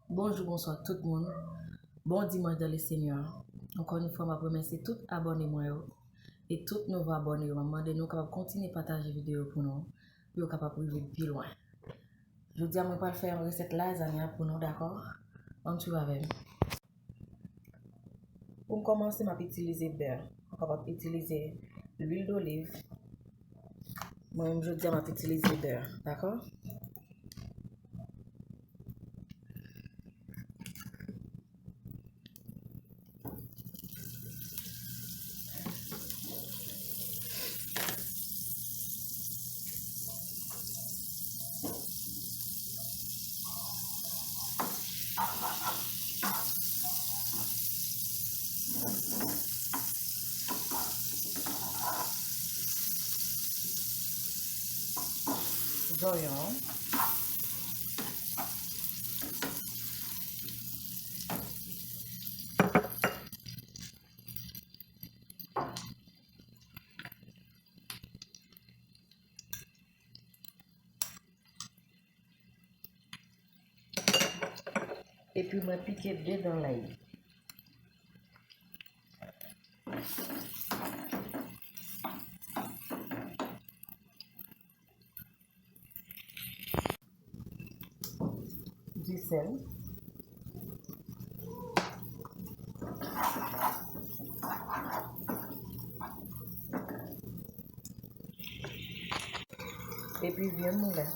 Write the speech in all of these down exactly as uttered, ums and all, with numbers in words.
Bonjou, bonswa tout moun. Bon dimanch dans le Seigneur. Ankò yon fwa, m ap remèsye tout abòne mwen yo e tout nouvo abòne yo. M ap mande nou kapab kontinye pataje videyo pou nou, pou yo kapab rive pi lwen. Jodi a, mwen pral fè yon resèt lazanya pou nou, dakò? Ann swiv avè m. Pou m kòmanse, m ap itilize bè. Ou kapab itilize lwil doliv. Mwen menm, jodi a, m ap itilize bè, dakò? Zonyon. Epi mwen pike de dan lay. Disèl. Epi vyann moulen.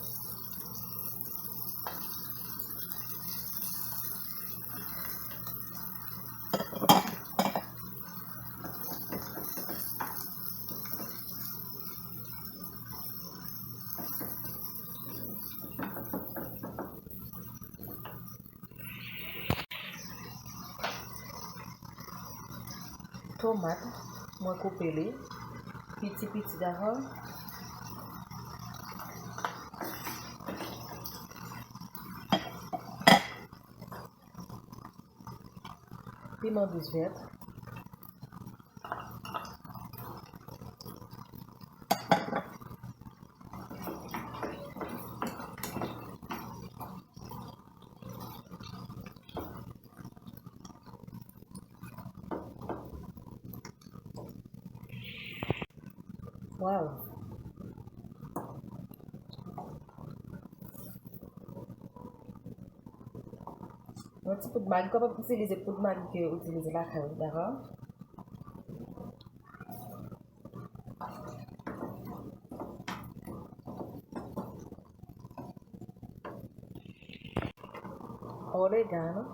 Tomat, mwen koupe li piti piti, dakò? Piman dous vèt. Waw. Yon ti poud magi, ou kapab itilize poud magi ke w itilize lakay ou, dakò? Oregano.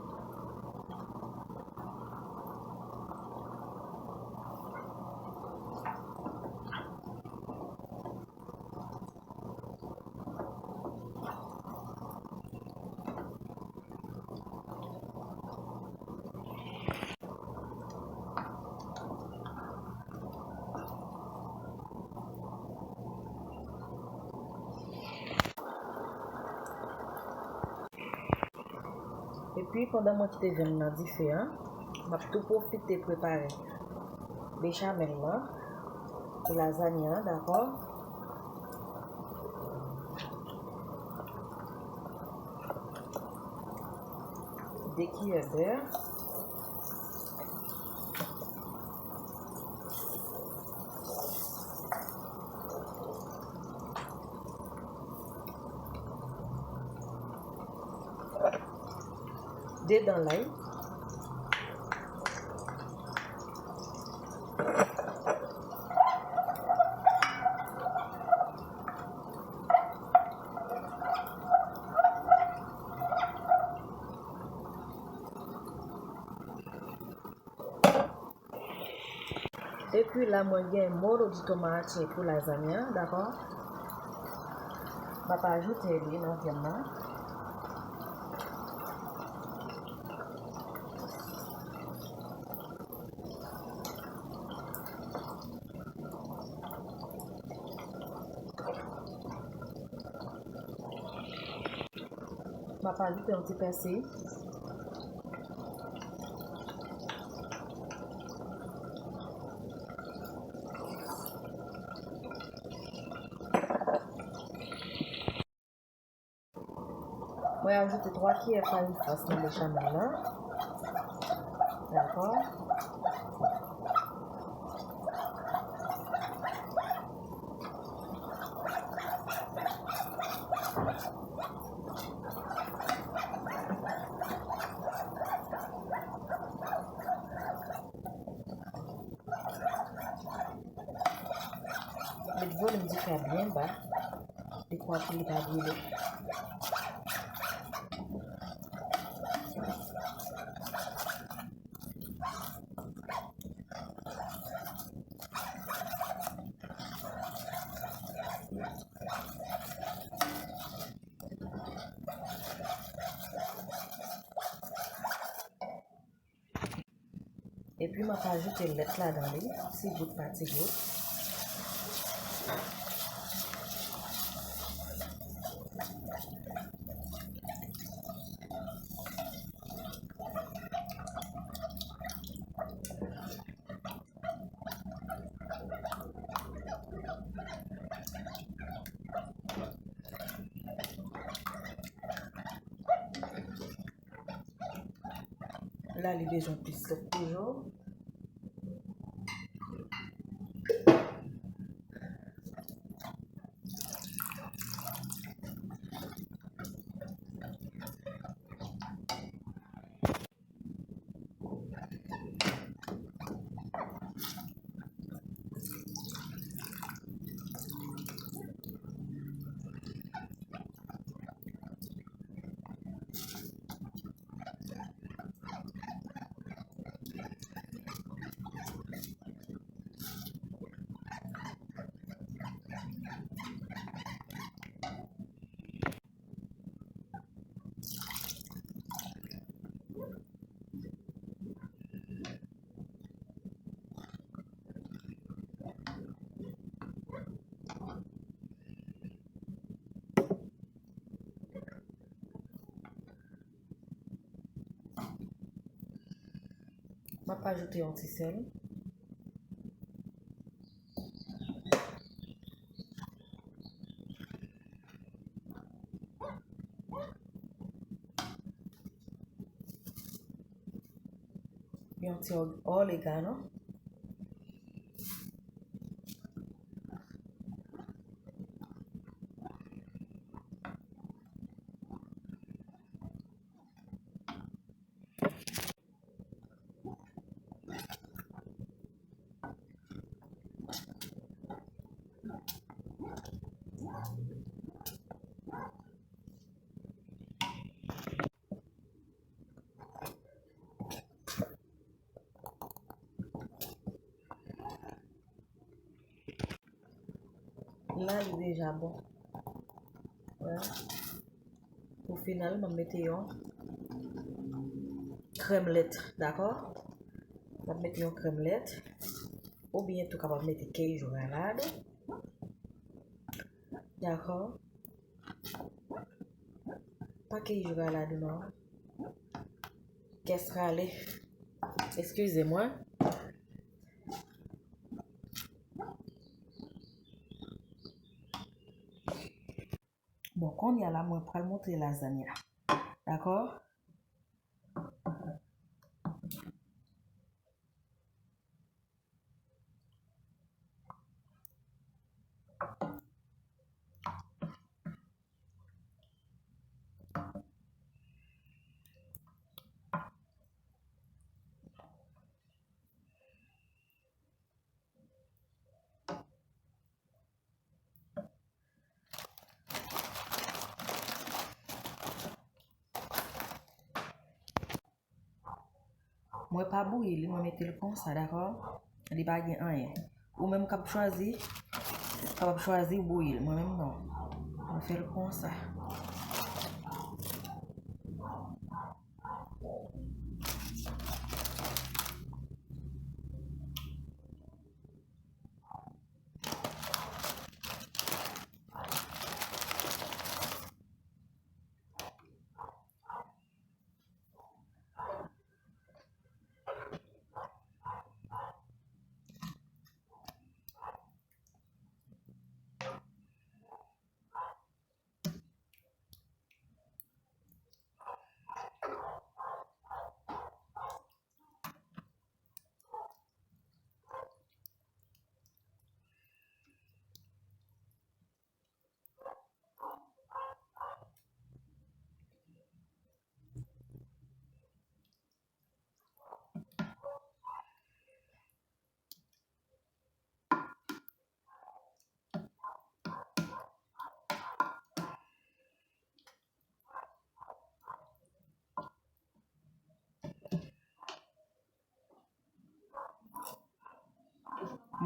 Epi, pandan mwen kite vyann nan dife a, m ap tou pwofite prepare bechamel lan pou lazanya an, dakò? De kiyè bè. De dan lay. Epi la, mwen gen molo di tomate pou lazanya, dakò? M ap ajoute li nan vyann nan. M ap ajoute yon ti pèsi. Mwen Ajoute twa kiyè fari fas nan bechamel la. Dakò? Met volim dife a byen ba. Dekwa pou li pa brile. Epi m ap ajoute lèt ladan li, ti gout pa ti gout. La, li bezwen plis lèt toujou. M ap ajoute yon ti sèl. Yon ti òg-, oregano. La, li deja bon. Wè. Pou final, m ap mete yon krèm lèt, dakò? M ap mete yon krèm lèt. Oubyen tou kapab mete kèy jwara ladan. Dakò? Pa kèy jwara ladan non. Kès rale. Eskize mwen. Bon, kounye a la, mwen pral montre lazany la. Dakò? Mwen pa bouyi li, mwen mete l konsa, dakò? Li pa gen anyen. Ou menm k ap chwazi, kapab chwazi bouyi l. Mwen menm non. Mwen fè l konsa.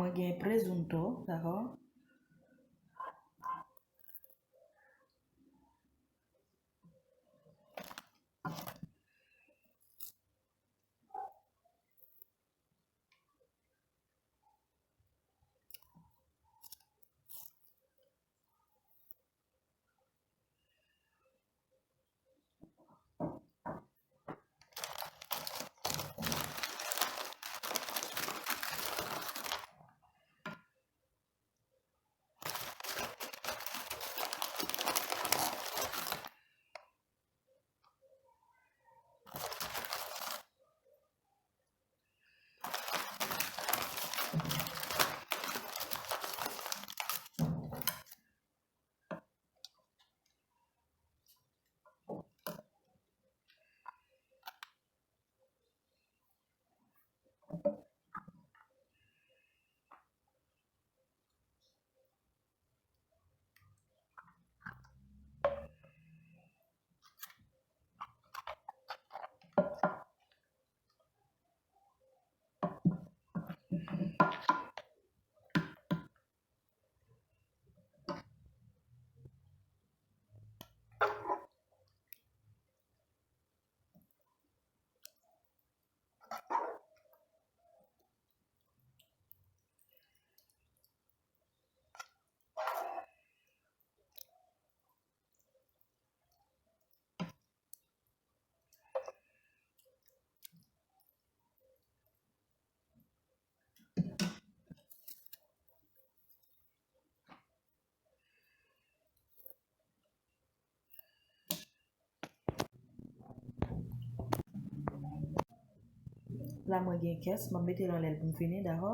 Mwen gen presunto, dakò? La mwen gen kès, m ap mete l anlè l pou m fini, dakò?